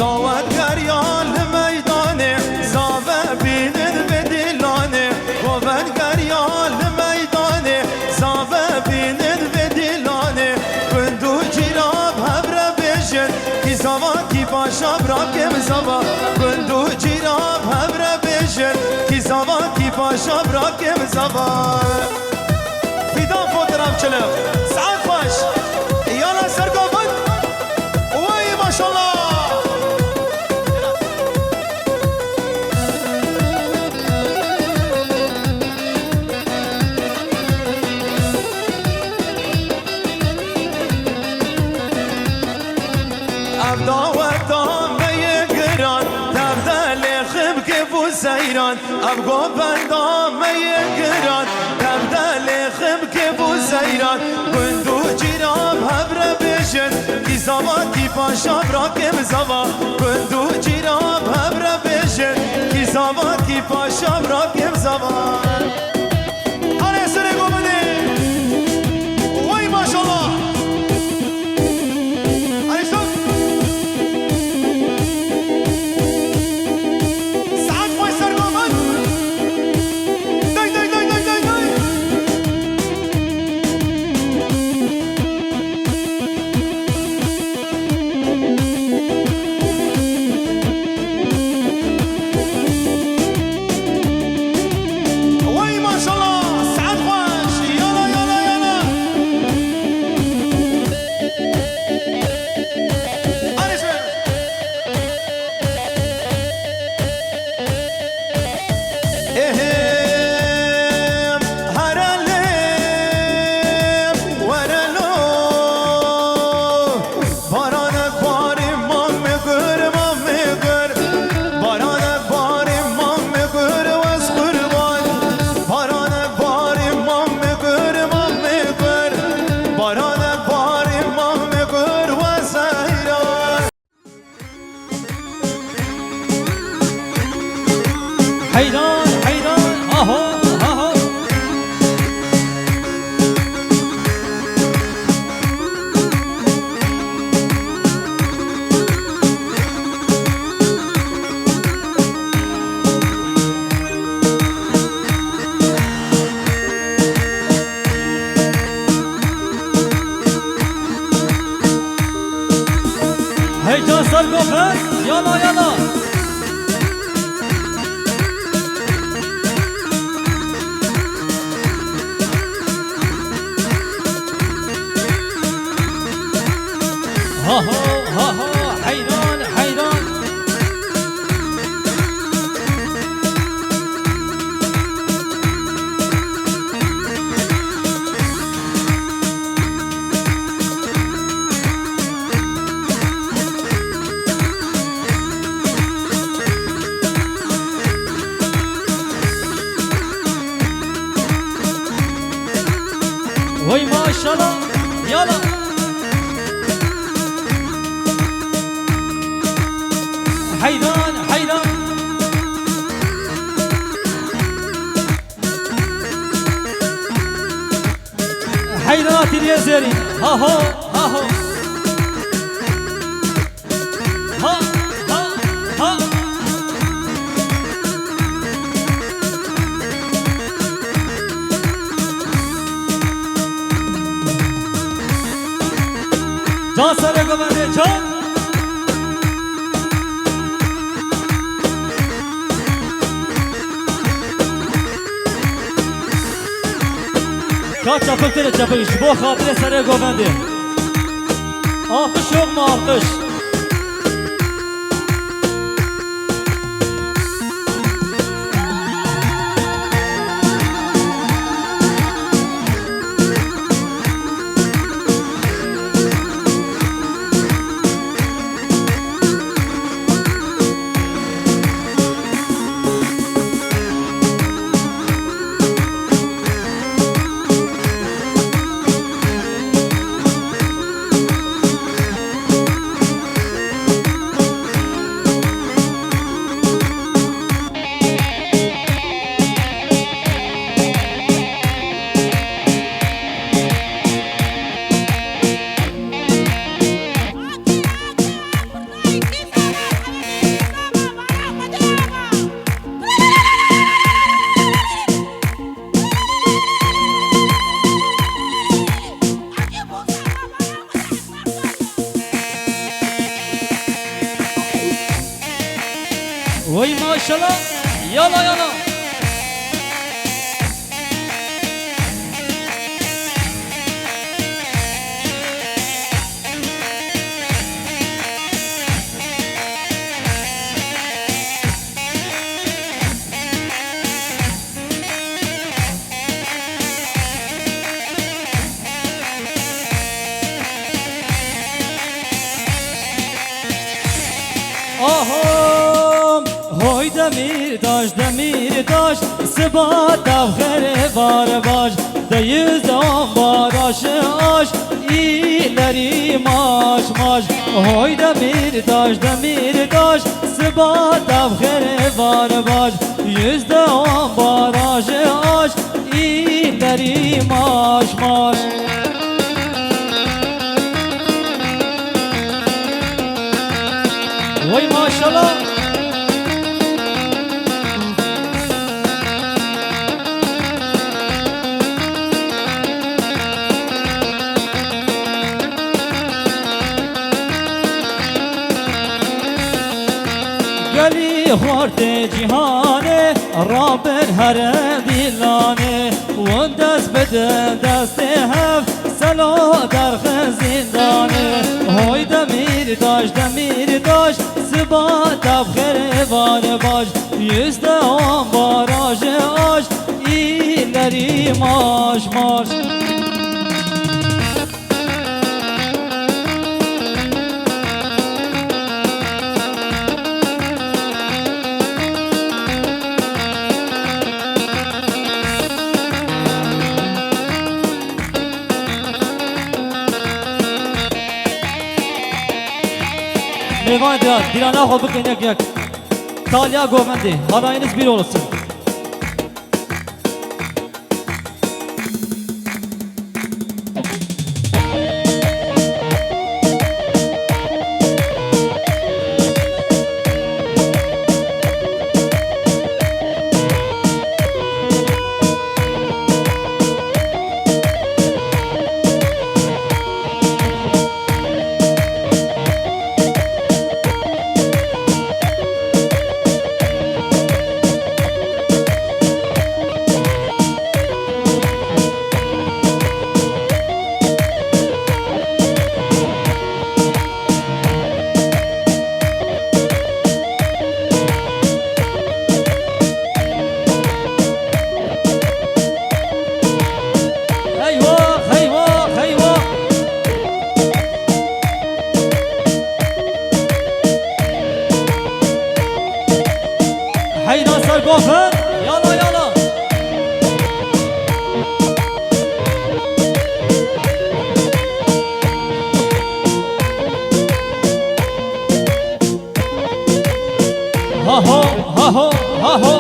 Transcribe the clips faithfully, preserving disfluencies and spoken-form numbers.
Dawetgeriya li meydanê, zave bînin vê dîlanê. Govendgeriya li meydanê, zave bînin vê dîlanê. Gund û cîran bi hev re bêjin, kî zava, kî paşa, bira kêm zava. Gund û cîran bi hev re bêjin, kî zava, kî paşa, bira kêm zava. Fîdan fotoğrafçılık. Saet xweş. Yala ser govend. Wey maşallah. Ev daweta me yê giran, tevde lê xim kêf û seyran. Ev govenda me yê giran, tevde lê xim kêf û seyran. Gund û cîran bi hev re bêjin, kî zava, kî paşa, bira kêm zava. Gund û cîran bi hev re bêjin, kî zava, kî paşa, bira kêm zava. Erê serê govendê. Wey maşallah. Erê sor. Saet xweş ser govend. Dey, dey, dey, dey, dey, dey. Wey maşallah, saet xweş. Yala, yala, yala. Erê sor. Êhê, here lê, were lo. Baranek barî, mamê gor, mamê gor. Baranek barî, mamê gor, wez qurban. Baranek barî, mamê gor, mamê gor. Baranek barî, mamê gor, wez heyran. Heyran, heyran, aho, aho. Heyecan sar govend, yala yala. Ha ha ha ha, heyran heyran. Wey maşallah, yala. Heyran, heyran. Heyran Atîliyê Zêrî. Ha ho, ha ho. Ha, ha, ha. Can serê govendê can. Ka çapik têne çapik, ji bo xatirê serê govendê. Alqış yok mu alqış? Yala, yala. Aham, hoy Demîrtaş, Demîrtaş, siba tev xêr ê bar baş, de yüzde on baraj aş, îlerî maş maş. Hoy Demîrtaş, Demîrtaş, siba tev xêr ê bar baş, yüzde on baraj aş, îlerî maş maş. Vay maşallah. Gelî xwartê cîhanê, rabin here dîlanê, win dest bidin destê hev, selo derxin zîndanê. Hoy Demîrtaş, Demîrtaş, siba tev xêr ê bar baş, yüzde on baraj aş, îlerî maş maş. Mêvan diran, dîlana xwe bikin yek yek. Talya govendê, alayiniz bir olsun. Eyvah, eyvah, eyvah. Heyran ser gofin. Yala, yala. Ha ho, ha ho, ha ho.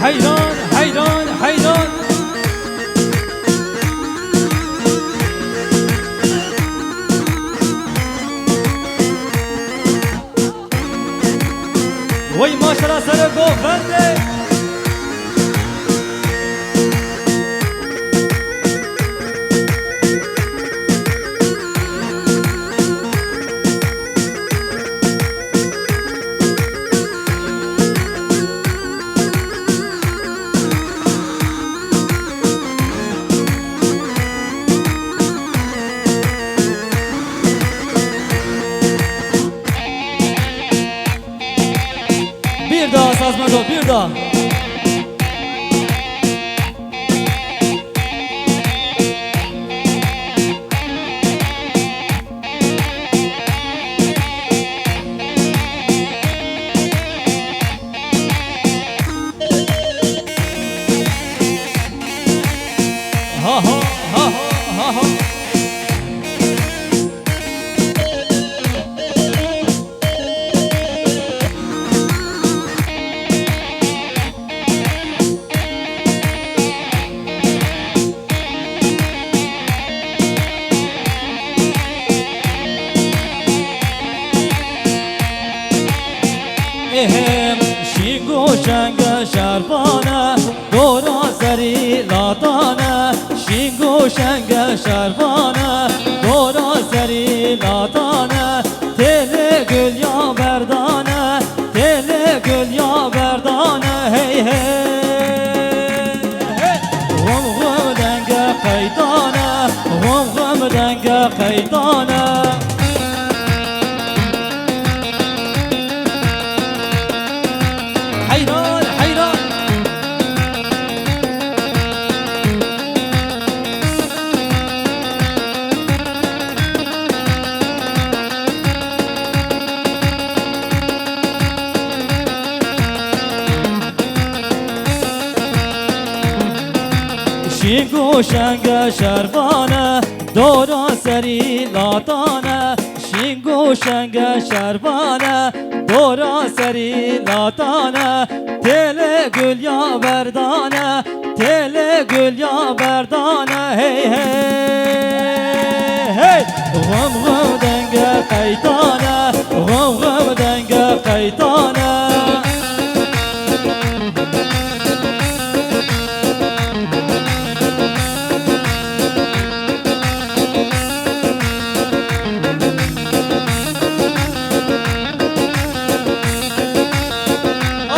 Heyran, heyran, heyran. Wey maşallah, serê govendê. Bir daha sazmado, bir daha. Ha ha, ha ha, ha ha. Hêm şîng û şenge şervan e, dora serî latan e. Şîng û şenge şervan e, dora serî latan e. Têlê gul ya berdan e, têlê gul ya berdan e, hey, hey. Hey! Xum xum denge qeytan e, xum xum denge qeytan e. Heyran, heyran. Şîng û şenge şervan e, dora serî latan e. Şîng û şenge şervan e, dora serî latan e. Têlê gul ya berdan e, têlê gul ya berdan e, hey, hey, hey. Xum xum denge qeytan e, xum xum denge qeytan e.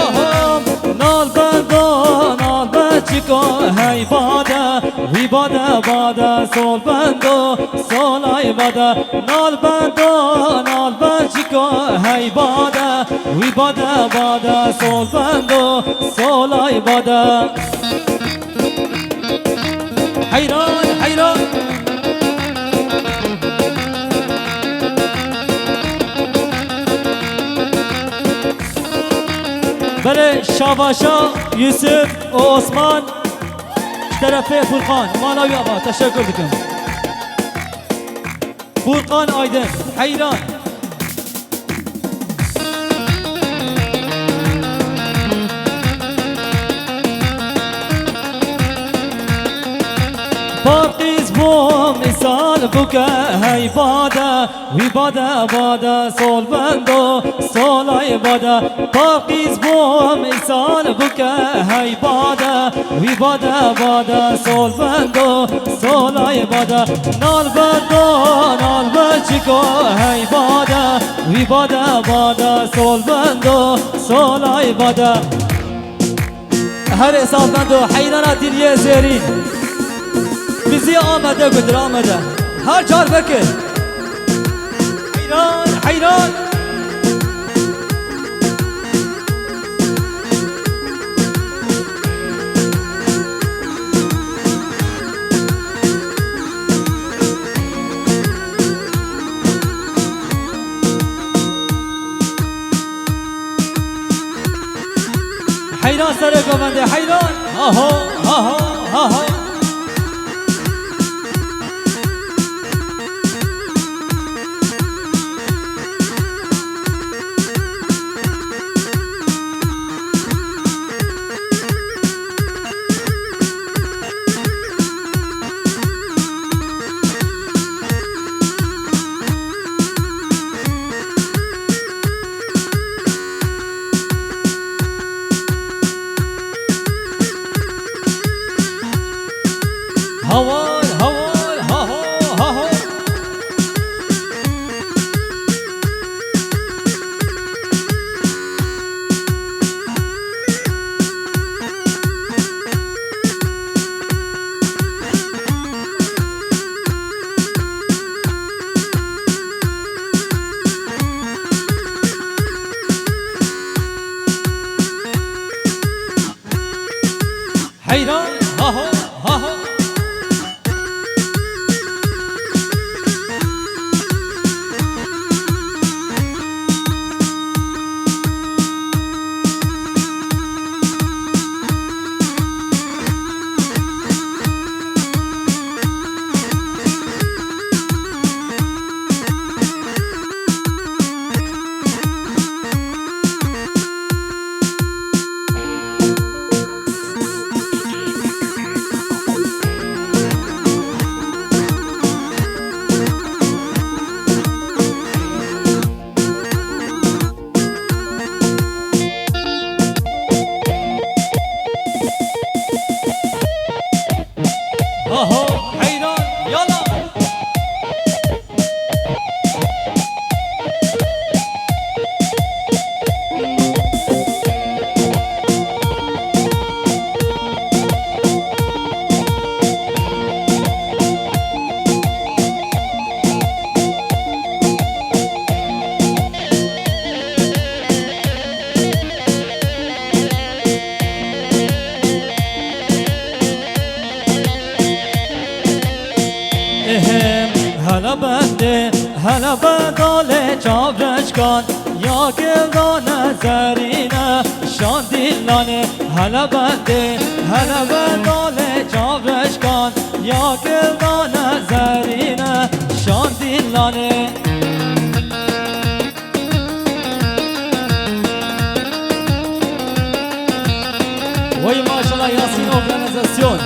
Aha, nalbendo, nalbeçiko, hey bade, wî bade, bade, solbendo, solay bade, nalbendo, nalbeçiko, hey bade, wî bade, bade, solbendo, solay bade. Heyran, heyran. Belê, Şavaşa, Yusuf û Osman, ji terefê Furkan. Mala wî ava, teşekkür dikim. Furkan Aydın, Heyran. Parqîz bûm îsal bûke hey bade, wî bade bade sol bendo, solay bade. Parqîz bûm îsal bûke hey bade, wî bade bade sol bendo, solay bade. Nal bendo, nal beçiko hey bade, wî bade bade sol bendo, solay bade. Herê saz bendo, heyrana diliyê zêrîn. Bizi amede gudir amede. Her car vekir. Heyran, heyran. Heyran serê govendê, heyran. Haho, haho, haho. Hawar, hawar, haho, haho. Heyran, haho, haho. Çavreşkan ya gildane zerîne şandîlanê hele bendê hele bendalê çavreşkan ya gildane zerîne şandîlanê. Wey maşallah Yasin organizasyon.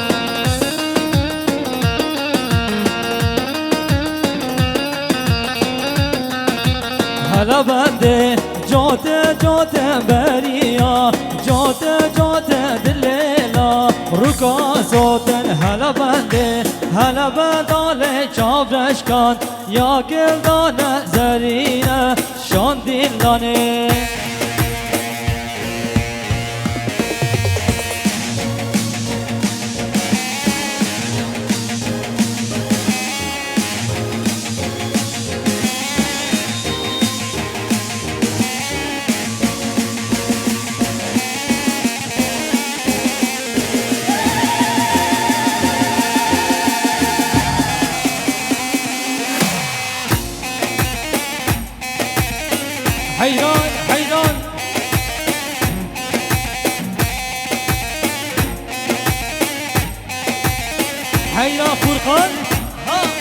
Hele bendê cote cote beriya cote cote dilêla ruka zotin hele bendê hele bedalê çavreşkan ya gildane zerîne şandîlanê. Heyran, heyran. Heyran Furkan. Ha.